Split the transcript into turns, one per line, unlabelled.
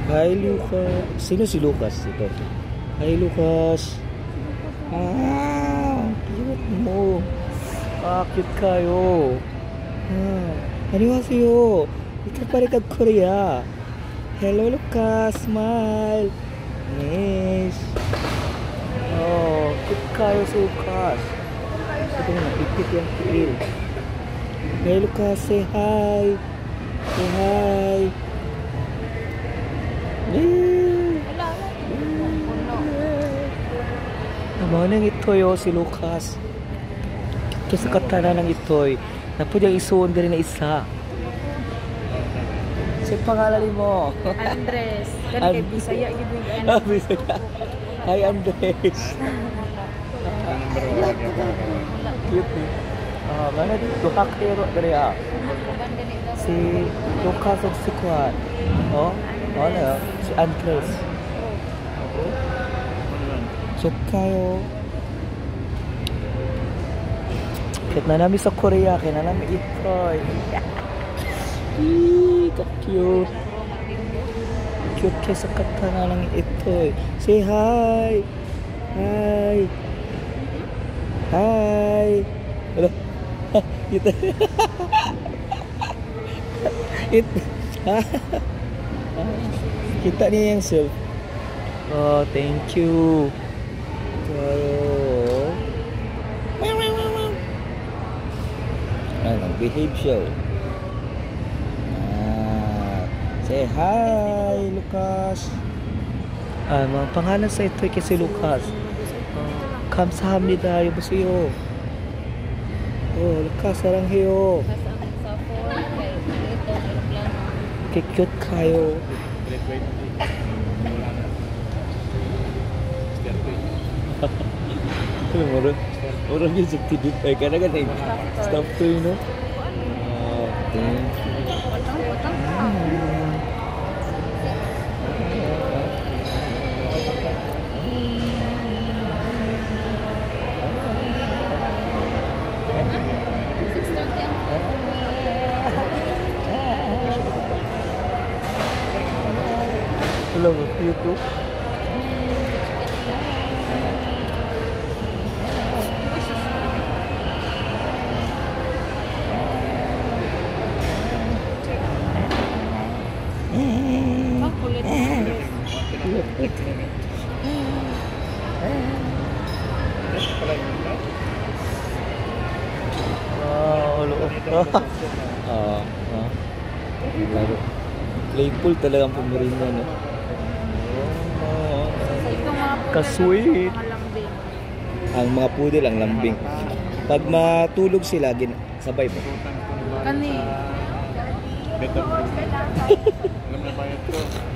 Hi, Lucas. Sino si Lucas ito? Hi, Lucas. Ah, cute mo. Ah, cute kayo. Ah, 안녕하세요. Ikaw pa rin kag Korea. Hello, Lucas. Smile. Nice. Oh, cute kayo si Lucas. Ito na, ipit yung tiil. Hey, Lucas, say hi. Say hi. Yeah.
Wala, wala. Puno.
Amo nang itoy oh, si Lucas. Kasi katana ng itoy. Napud yung isuon din na isa. Sa pangalan mo?
Andres. Kani kay Bisaya gid ni
Ah, Bisaya. Hi, Andres. Cute eh. Ah, mana dito duha kayo diri ah. Si Lucas ug si Juan. Oh, ano? Si Andres. Oo. Cute kayo. Cute na namin sa Korea, kaya na namin itoy. Eee, ka-cute. Cute kay sa katana lang itoy. Say hi! Hi! Hi! Hello? Kita. It. Kita niya yung self. Oh, thank you. Kayo. Ay, nag-behave siya. Oh. Ah, say hi, Lucas. Ah, mga pangalan sa ito ay kasi Lucas. Oh, 감사합니다. 여보세요. Oh, Lucas, 사랑해요.
Sa 4 kay ito aeroplano.
Kay cute kayo.
Wala na. Stairway.
Ano mo rin? Murag yun sa tidip. Ay, kana ka na stop to, no? Oh, thank you.
Utang, utang. 6:30 ang
Wala mo, cute oh.
Ang kulit.
Cute. Ah, ulo. Ah, ah. Laro. Playful talaga ang Pomeranian, no? Oh,
Itong mga poodle,
Ka-sweet.
mga lambing.
Ang mga poodle ang lambing. Pag matulog sila, sabay mo.
Kani.
Better. Alam na bayad ko.